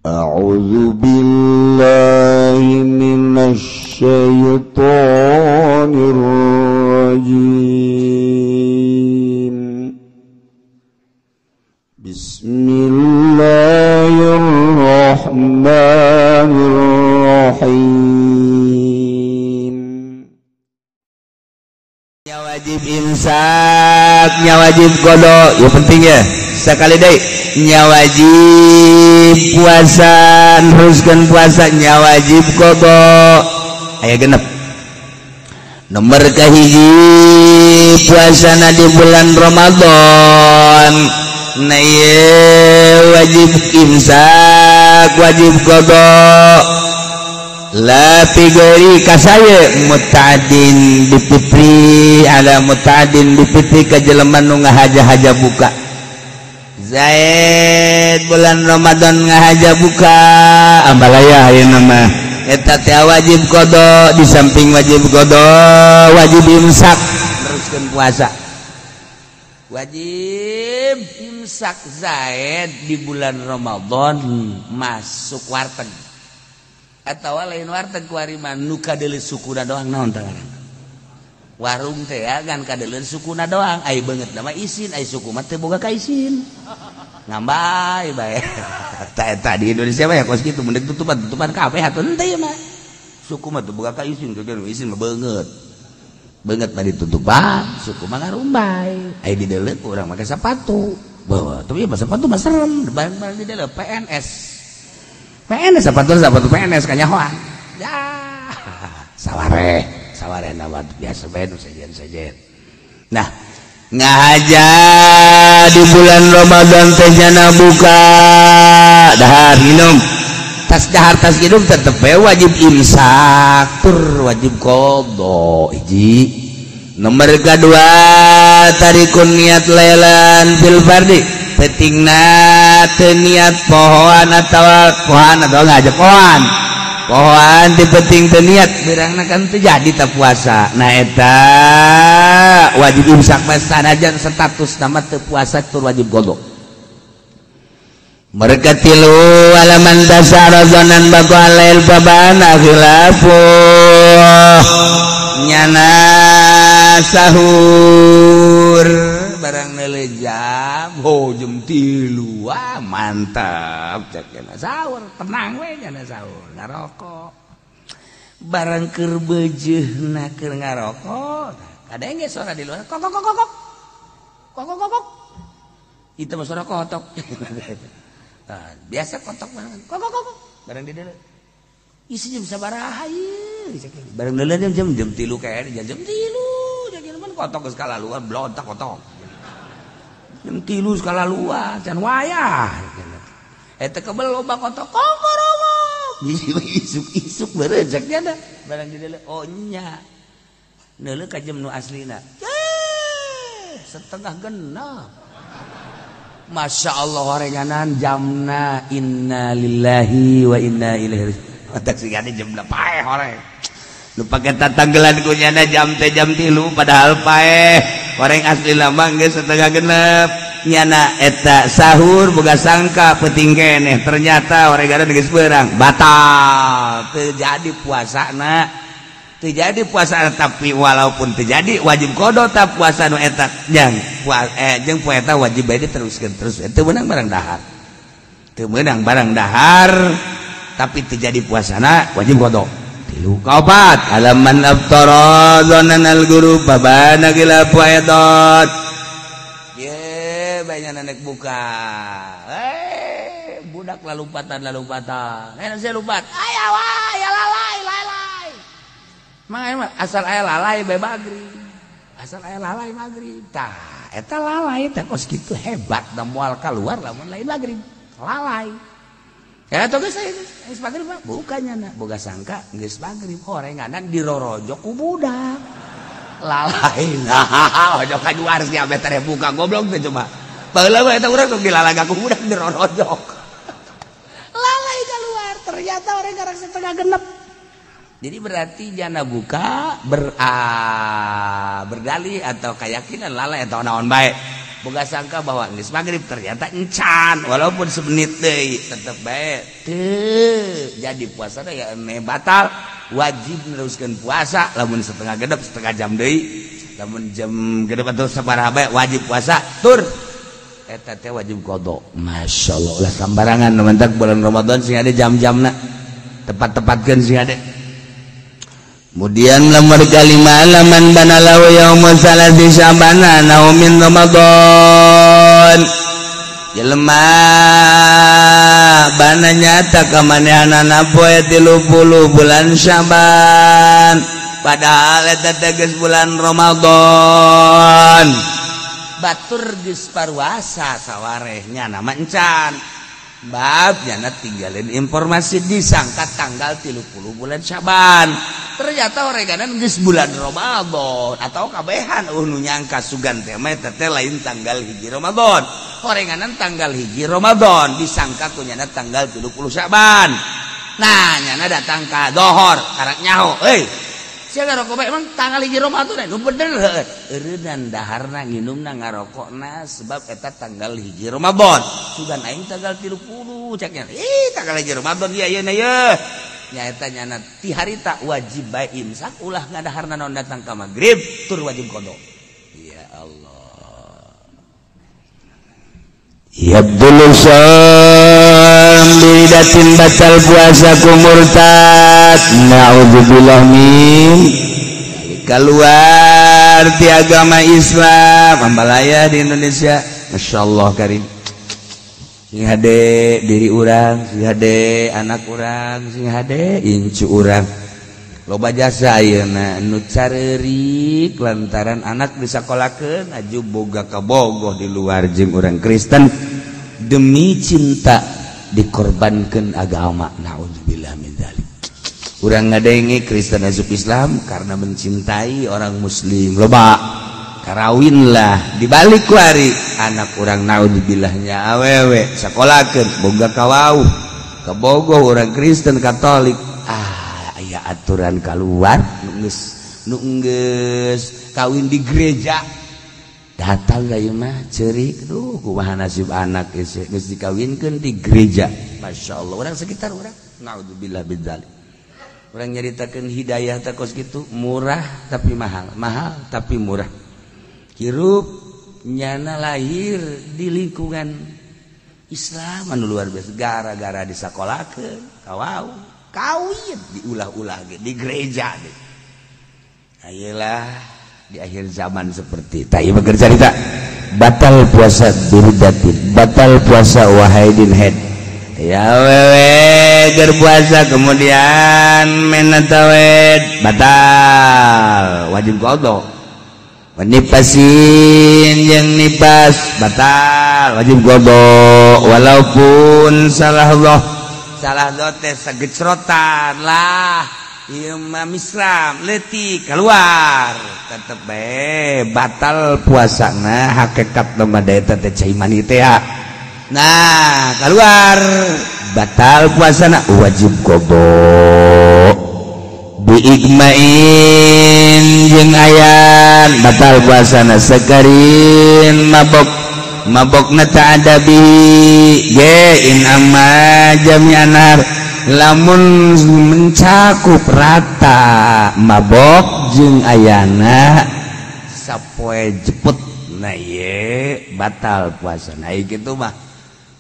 أعوذ بالله من الشيطان الرجيم. بسم الله الرحمن الرحيم. Nya wajib imsak, nya wajib qada, ya penting ya. Sekali deui, nya wajib puasa, neruskeun puasa, nya wajib qada. Aya genep. Nomor kahiji puasana di bulan Ramadan. Nah ieu wajib imsak, wajib qada. La figuri kasaya mutadin bipitri, ala mutadin bipitri ka jelema nu ngahaja-haja buka. Zaid bulan Ramadan ngahaja buka ambalaya ayeuna mah eta teh wajib qada, di samping wajib qada wajib imsak, neruskeun puasa. Wajib imsak Zaid di bulan Ramadan masuk warteg atawa lain warteg kuari mah nu kadeuleu sukuna doang naon teh ngaranna. Warung teh ya kan kadeuleu sukuna doang, ai beungeut mah isin, ai suku mah teu boga ka isin. Ngambay bae. Eta di Indonesia mah ya kos kitu mun tutupan-tutupan kabeh atuh henteu ieu mah. Suku mah teu boga ka isin, isin mah beungeut. Beungeut mah ditutupan, suku mah ngarumbay. Ai di deuleu urang make sapatu. Bawa, tapi mah sapatu mah serem, barang-barang di deuleu PNS. PNS sapatu PNS kanyahoan. Ya, saware. Saware nama biasa bae nu sejen-sejen. Nah, ngahaja di bulan Ramadan teh jana buka dahar minum. Tas dahar tas minum tetep bae wajib imsak, tur wajib qada. Hiji. Nomor kedua tarikun niat lailan fil fardi. Pentingna teu niat pohoan atawa pohoan atawa ngahaja pohoan. Pohoan di penting teu niat berangna kan teu jadi ta puasa. Nah eta wajib imsak mah sanajan status nama teu puasa tur wajib qada. Mereka tilu alaman tasara zanan baqa lail babana khilafu nyana sahur barang neuleuh jam ho jam 3 wah mantap cek nyana sahur tenang we nyana sahur ngarokok barang keur beujeuna keur ngarokok kadenge suara di luar kok kok kok kok kok kok kok itu mah suara kotok. Nah, biasa kotok banget kok kok kok barang di deuleu isi jam sabaraha ieu barang deuleu jam jam 3 kae jam 3 jadi mah kotok geus kalaluan blontak kotok jam 3 skala luar can wayah eta kebel loba kotok kongkorowok isuk-isuk berejek nya barang di deuleu oh nya neuleuh ka jam nu aslina setengah genap. Masya Allah orenganan jamna inna lillahi wa inna ilaihi raji'un. Otak sigana jamna paeh horeng nu pake tatanggelan ku nyana jam teh jam 3 padahal paeh horeng asli lama geus setengah genep nyana eta sahur boga sangka peuting keneh ternyata orenganan geus beurang batal teu jadi puasana teu jadi puasa. Tapi walaupun teu jadi wajib qada ta puasa nu eta jang jeung poe eta wajib bae diteruskeun terus teu meunang barang dahar teu meunang barang dahar tapi teu jadi puasana wajib qada. Tilu kaopat alaman aftara zanan al guru babana gila poetot ye banyak nek buka budak lalumpatan saya lumpat aya wae lalai lalai mang asal aya lalai bae magrib asal aya lalai magrib tah eta lalai teh kos kitu hebat da moal kaluar lamun lain magrib lalai ya atuh geus geus magrib mah bukannya na boga sangka geus magrib horenganan dirorojok ku budak lalai nah ojo kajuar sia beh teh buka goblok teh coba baheula mah eta urang sok dilalaga ku budak dirorojok lalai keluar ternyata orang garang setengah genep. Jadi berarti jana buka berdalih atau keyakinan lalai atau naon bae. Boga sangka bahwa geus maghrib ternyata encan walaupun semenit deui tetep bae teu jadi puasa ya ene batal wajib neruskeun puasa lamun setengah genep setengah jam deui lamun jam genep atau sabaraha bae wajib puasa tur eta teh wajib qada. Masyaallah ulah sambarangan mentak bulan Ramadan sing ada jam-jamna tepat-tepatkeun sing ada. Kemudian lamar kalima laman banalahu yaumun salasi sya'bana naumin Ramadan jelema bana nyata kamanehanana poe 30 bulan Syaban padahal eta teh geus bulan Ramadan batur geus paruasa sawarehnya nama encan bab nyana tinggalin informasi disangka tanggal 30 bulan Syaban ternyata oreganan geus bulan Ramadan atau kabehan nu nyangka sugan teh mah teh lain tanggal 1 Ramadan oreganan tanggal 1 Ramadan disangka ku nyana tanggal 30 Syaban nah nyana datang ka dohor karak nyaho euy sia ngarokok bae emang tanggal 1 Ramadan nu bener heuh eureunnan daharna nginumna ngarokokna sebab eta tanggal 1 Ramadan sugan aing tanggal 30 cek nya ih tanggal 1 Ramadan ieu ayeuna ye nyaeta nyana ti harita wajib bae imsak ulah ngadaharna naon datang ka magrib tur wajib qada. Ya Allah yabdul sam bidatin batal puasa ku murtad naudzubillah min keluar ti agama Islam ambalaya di Indonesia masyaallah karim sing hade diri urang sing hade anak urang sing hade incu urang loba jasa ayeuna nu careurik lantaran anak disakolakeun aju boga kabogoh di luar jeung urang Kristen demi cinta dikorbankeun agama naudzubillah min dzalik. Urang ngadenge Kristen asup Islam karena mencintai orang muslim loba karawinlah dibalik kuari anak urang naudzubillah awewe sakolakeun boga kawau kabogoh urang Kristen Katolik ah aya aturan keluar nu geus kawin di gereja datang ka ieu mah ceurik duh kumaha nasib anak geus dikawinkeun di gereja masyaallah urang sekitar urang naudzubillah min dzalik. Urang nyaritakeun hidayah teh kos kitu murah tapi mahal mahal tapi murah hirup nyana lahir di lingkungan Islam anu luar biasa gara-gara disakolakeun kawau kawin diulah-ulah ge di gereja ge ayelah di akhir zaman seperti tah ieu bekerja cerita batal puasa biridatin batal puasa wahaidin head ya wewe ger puasa kemudian menatawed batal wajib qada nipasin yang nipas batal wajib qada walaupun salah Allah salah teh sagecrotan lah ieu mah misram leutik keluar tetep bae batal puasana hakikat mah eta teh cai mani teh. Nah keluar batal puasana wajib qada biigmain jeung ayan batal puasana sekarin mabok mabokna ta'adabi ge in amma jami'an lamun mencakup rata mabok jeung ayana sapoe jeput nah ye batal puasana kitu mah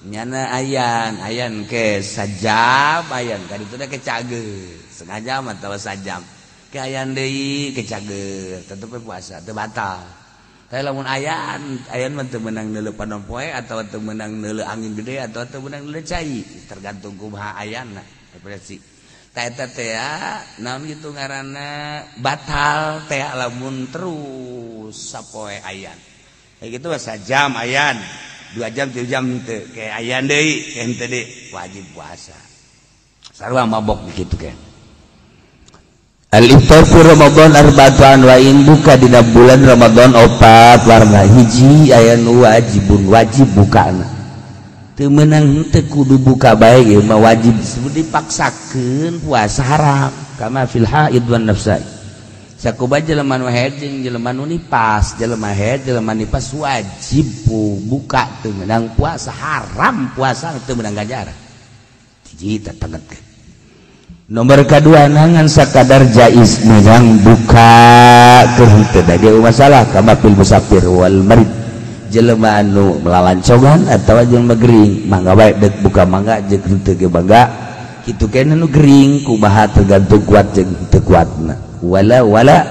nyana ayan ayan ke sajam ayan kan itu ke cager sengaja atau sajam ke ayan deui ke cager tetep puasa teu batal. Tapi lamun ayan ayan mah teu meunang neuleuh panon poe atawa teu meunang neuleuh angin gede atawa teu meunang neuleuh cai tergantung kumaha ayana depresi ta eta teh naon kitu ngaranna batal teh lamun terus sapoe ayan kayak gitu sajam ayan 2 jam 3 jam teu kayak ayan deui henteu deui wajib puasa sarua mabok kitu ke. Al-iftar fi Ramadan arba'atan wa in buka dina bulan Ramadan opat warna hiji aya nu wajibun wajib bukana teu meunang teu kudu buka bae ieu mah wajib disebut dipaksakeun puasa haram kama fil haid wan nafsa. Sakuba jelema nu haid jeung jelema nu nipas, jelema haid jelema nipas wajib buka teu meunang puasa, haram puasa teu meunang ganjaran. Hiji tetegetkeun. Nomor kedua nangan sakadar jaiz meunang buka keur henteu da ge masalah kama fil musafir wal marid. Jelema anu melalancongan atawa jeung gering mangga bae deuk buka mangga jeung henteu ge mangga kitu keneh nu gering kumaha tergantung kuat jeung henteu kuatna. Wala wala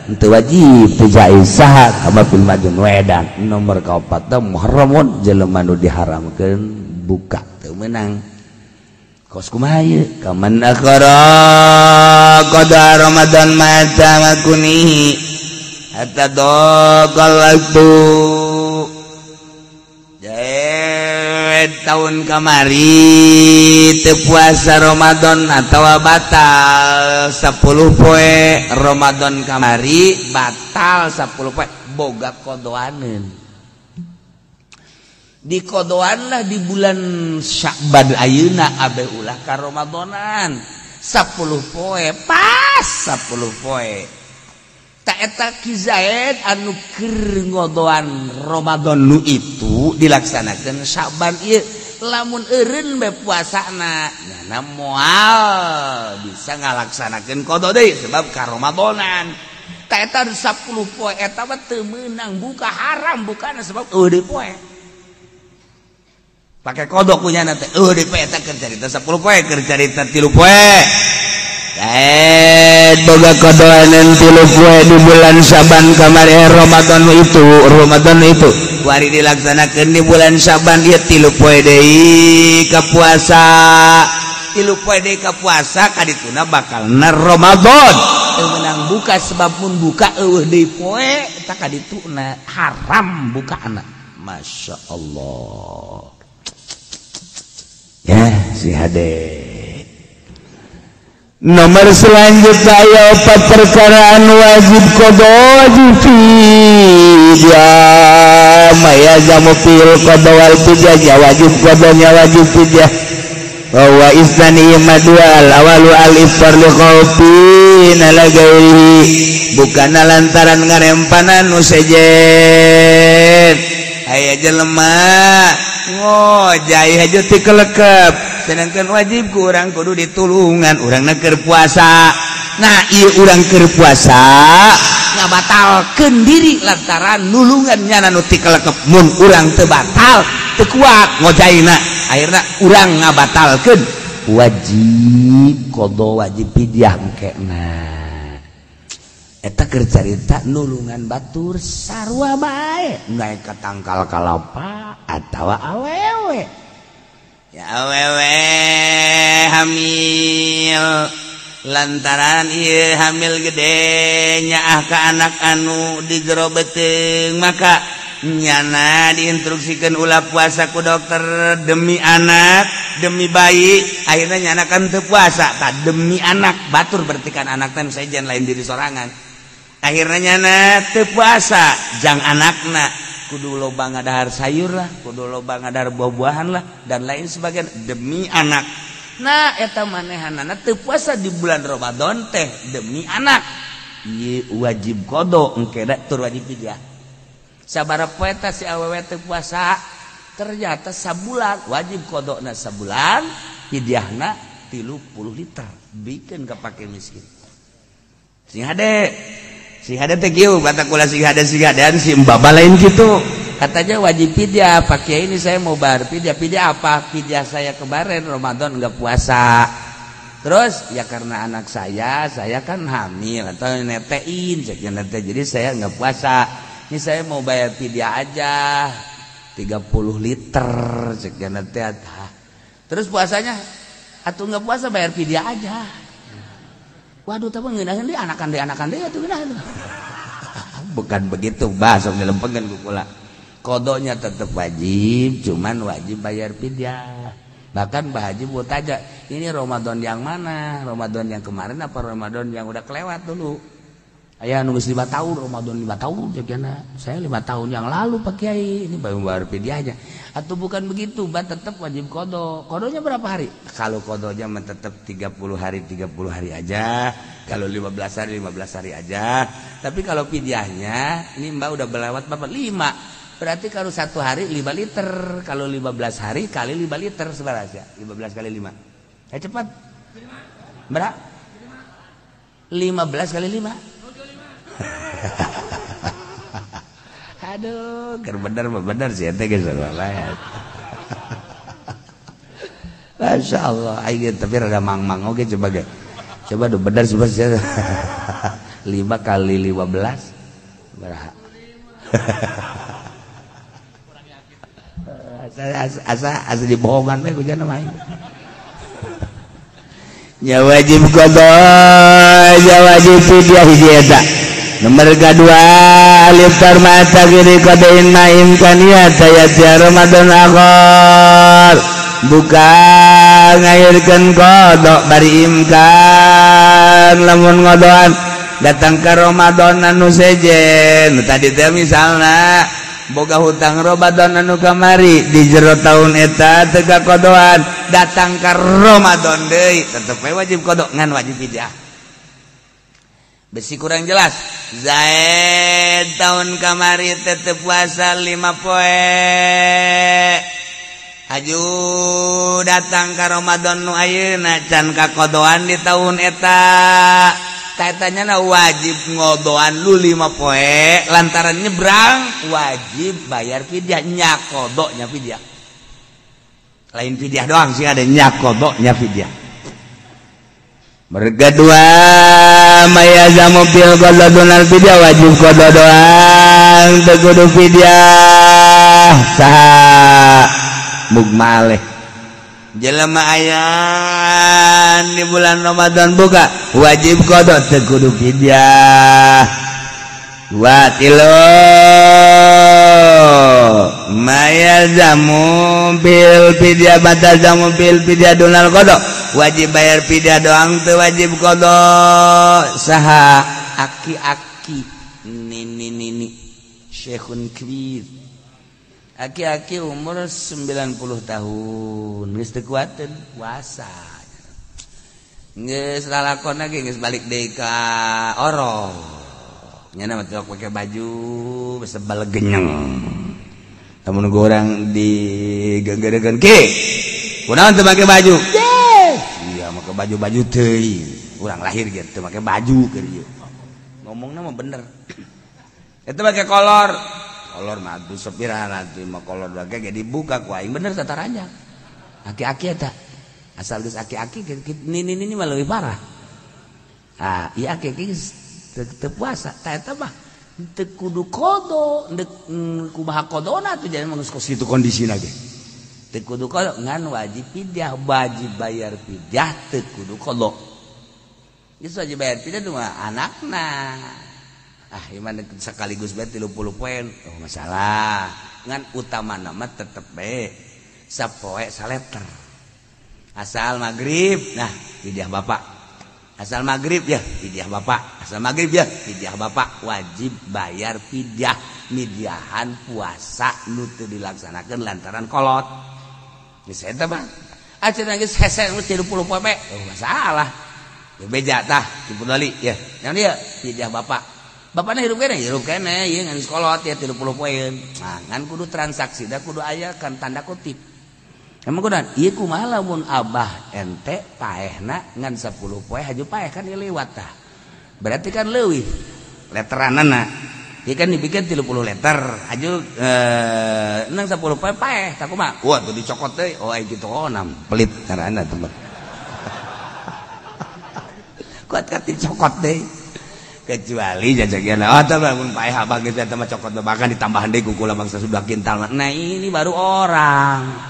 henteu wajib teu jaiz saha kama fil majnun wedan. Nomor kaopat muharramun jelema nu diharamkeun buka teu meunang. Kos kumaha ieu kaman akhara qada Ramadan mata makunihi hatta daqal waktu. Jae tahun kamari teu puasa Ramadan atawa batal 10 poe Ramadan kamari batal 10 poe boga kodoaneun. Dikodoan lah di bulan Sya'ban ayeuna abe ulah ka Ramadanan 10 poe pas 10 poe. Ta eta Ki Zaid anu keur ngodoan Ramadan nu itu dilaksanakeun Sya'ban ieu lamun eureun bae puasana nyana moal bisa ngalaksanakeun qada deui sebab ka Ramadanan. Ta eta 10 poe eta mah teu meunang buka haram bukana sebab eueuh deui poe. Pakai kodok punya nanti, di poe eta keur carita 10 poe, keur carita 3 poe. Boga kodoanan 3 poe di bulan Syaban kamari Ramadan itu. Wari dilaksanakeun di bulan Syaban ieu 3 poe deui ka puasa. 3 poe deui ka puasa kadituna bakalna Ramadan. Teu meunang buka sebab mun buka eueuh deui poe eta kadituna haram bukaana. Masya Allah. Ya si hade. Nomor selanjutnya aya 4 perkaraan wajib qada wajib fidyah. Maya jamu fil qada wal fidyah wajib qadanya wajib fidyah. Wa isnani madwal awalu al iftar li khaufin ala ghairihi bukan lantaran ngarempanan nu sejen. Aya jelema ngojai aja ti kelekep sedangkan wajib ku urang kudu ditulungan urangna keur puasa. Nah ieu urang keur puasa ngabatalkeun diri lantaran nulungan nyana nu ti kelekep mun urang teu batal teu kuat ngojaina akhirna urang ngabatalkeun wajib qada wajib fidyah engkena. Eta keur carita nulungan batur sarua bae naik ka tangkal kalapa atawa awewe. Ya awewe hamil lantaran ieu hamil gede nyaah ka anak anu di jero beuteung maka nyana diinstruksikeun ulah puasa ku dokter demi anak demi bayi akhirnya nyana kan teu puasa tah demi anak batur berarti kan anak teh sejen lain diri sorangan akhirnya nyana teu puasa jang anakna kudu loba ngadahar sayur lah kudu loba ngadahar buah-buahan lah dan lain sebagainya demi anak. Nah eta manehanana teu puasa di bulan Ramadan teh demi anak ieu wajib qada engke da tur wajib fidyah. Sabaraha poe eta si awewe teu puasa ternyata sabulan wajib qadana sabulan fidyahna 30 liter bikin kapake miskin. Sing hade si hade teh kieu batak kula sing hade sing hadean si mbaba lain kitu. Katanya wajib fidyah, Pak Kiai ini saya mau bayar fidyah. Fidyah apa? Fidyah saya kemarin Ramadan enggak puasa. Terus ya karena anak saya kan hamil atau netein, nete, jadi saya enggak puasa. Ini saya mau bayar fidyah aja 30 liter cek nete. Terus puasanya atau enggak puasa bayar fidyah aja. Waduh, tapi ngeunaheun deui anakan deui atuh ngeunaheun. Bukan begitu, bah sok dilempengeun ku kula. Kodonya tetap wajib, cuman wajib bayar fidyah. Bahkan Bah Haji buat aja, ini Ramadan yang mana? Ramadan yang kemarin apa Ramadan yang udah kelewat dulu? Aya nu geus 5 tahun Ramadan 5 tahun jagana. Saya 5 tahun yang lalu Pak Kiai, ini baru bayar fidyahnya. Atau bukan begitu, bah tetap wajib qada. Qadonya berapa hari? Kalau qadonya mah tetap 30 hari 30 hari aja. Kalau 15 hari 15 hari aja. Tapi kalau fidyahnya ini Mbak udah berlewat berapa? 5. Berarti kalau 1 hari 5 liter, kalau 15 hari kali 5 liter sebenarnya. 15 kali 5. Ya cepat. Berapa? 15 kali 5. Aduh, bener bener sih ente geus salah. Masya Allah, aing tapi rada mang-mang oge coba ge. Coba duh bener coba sih. 5 kali 15 berapa? Asa dibohongan we ku jana mah. Nya wajib qada, nya wajib fidyah hiji eta. Nomor kedua alif mata kiri kodein ma imkaniyat ya Ramadan akhir buka ngairkeun qada bari imkan lamun ngodoan datang ke Ramadan anu sejen tadi teh misalna boga hutang Ramadan anu kamari di jero tahun eta teu kakodoan datang ke Ramadan deui tetep we wajib qada ngan wajib fidyah. Besi kurang jelas. Zaid tahun kamari tetep puasa 5 poe. Haju datang ka Ramadan nu ayeuna can kakodoan di tahun eta. Katanya na wajib ngodoan lu 5 poe lantaran nyebrang wajib bayar fidyah nyakodoknya fidyah. Lain fidyah doang sih ada nyakodoknya fidyah. Mereka dua mayazamu fil qada dunal fidyah wajib qada doang teu kudu fidyah saha mugmaleh jelema ayan di bulan Ramadan buka wajib qada teu kudu fidyah. Dua tilu mayazamu bil fidyah batazamu bil fidyah dunal qada wajib bayar fidyah doang teu wajib qada saha aki-aki nini nini syekhun kabir aki-aki umur 90 tahun geus teu kuateun puasa geus lalakon lagi geus balik deui ka orok nya mah teu pake baju sebal genyeng lamun urang digegeureun ki kunaon teu make baju? Iya make baju-baju teuing urang lahir ge teu make baju keur ieu ngomongna mah bener eta make kolor kolor mah atuh sepirahan atuh mah kolor ge ge dibuka ku aing bener tataranya aki-aki eta asal geus aki-aki nini nini mah leuwih parah. Ah ieu aki-aki geus teu puasa tah eta mah teu kudu qada kumaha qadona atuh jadi mah geus kos kitu kondisina ge teu kudu qada ngan wajib fidyah wajib bayar fidyah teu kudu qada geus wajib bayar fidyah mah anakna ah ieu mah sekaligus bae 30 poe oh masalah ngan utamana mah tetep bae sapoe saleter asal magrib nah fidyah bapak asal magrib ya fidyah bapak asal magrib ya fidyah bapak wajib bayar fidyah midyahan puasa nu teu dilaksanakeun lantaran kolot. Geus eta mah acan geus hese 30 poe oh masalah ya beja tah dipudali ya naon ieu fidyah bapak bapakna hirup keneh ieu ngan kolot ya 30 poe nah ngan kudu transaksi da kudu aya kan tanda kutip emang kudu ieu kumaha lamun abah ente paehna ngan 10 poe haju paeh kan ieu lewat tah berarti kan leuwih letteranana ieu kan dibikin 30 letter haju nang 10 poe paeh tah kumaha wah tuh dicokot deui oh ai kitu onam pelit karana teman kuat kat dicokot deui kecuali jajagian oh tah mun paeh abah geus eta mah cokot bahkan ditambahan deui ku kula bangsa sudah kintal nah ini baru orang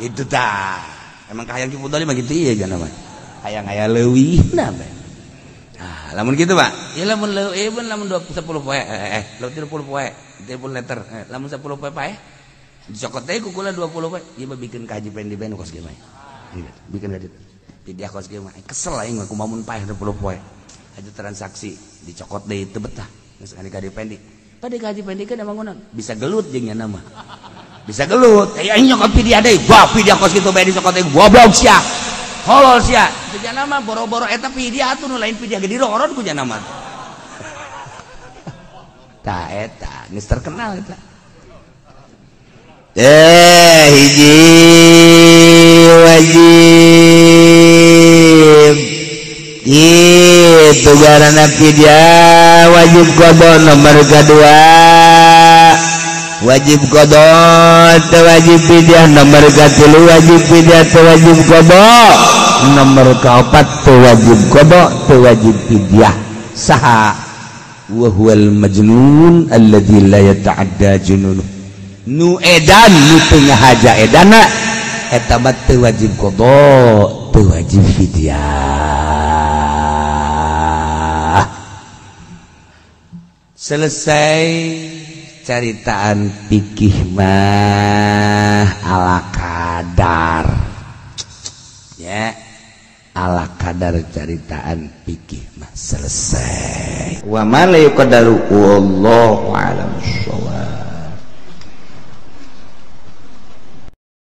itu tah emang kahayang Ki Fudoli mah gitu ieu jana mah hayang aya leuwihna bae. Nah lamun kitu Pak ya lamun leuwih pun lamun 10 poe lamun 30 poe 30 liter lamun 10 poe paeh dicokot teh ku kula 20 poe ieu mah bikin kaji pendi bae nu kos kieu mah bikin kaji pidiah kos kieu mah kesel aing mah kumaha mun paeh 20 poe. Aja transaksi dicokot deui teu betah. Geus ka Haji Pendi. Pada ka Haji Pendi kan emang bisa gelut jeung nya mah. Bisa gelut. Eh aing nyokot pidiah deui. Gua pidiah kos kitu bae dicokot deui. Goblok sia. Holol sia. Teu jana mah boro-boro eta pidiah atuh nu lain pidiah ge diroron ku jana mah. Tah eta geus terkenal eta. Hiji wajib itu garana fidyah wajib qada nomor kedua wajib qada teu wajib fidyah nomor katilu wajib fidyah teu wajib qada nomor kaopat teu wajib qada teu wajib fidyah saha wa huwal majnun alladzi la yata'adda jununuh nu edan nu teu ngahaja edana eta mah teu wajib qada teu wajib fidyah. Selesai caritaan fikih mah ala kadar ya, ala kadar caritaan fikih mah selesai. Wa ma la yuqaddaru wallahu a'lam bissawab.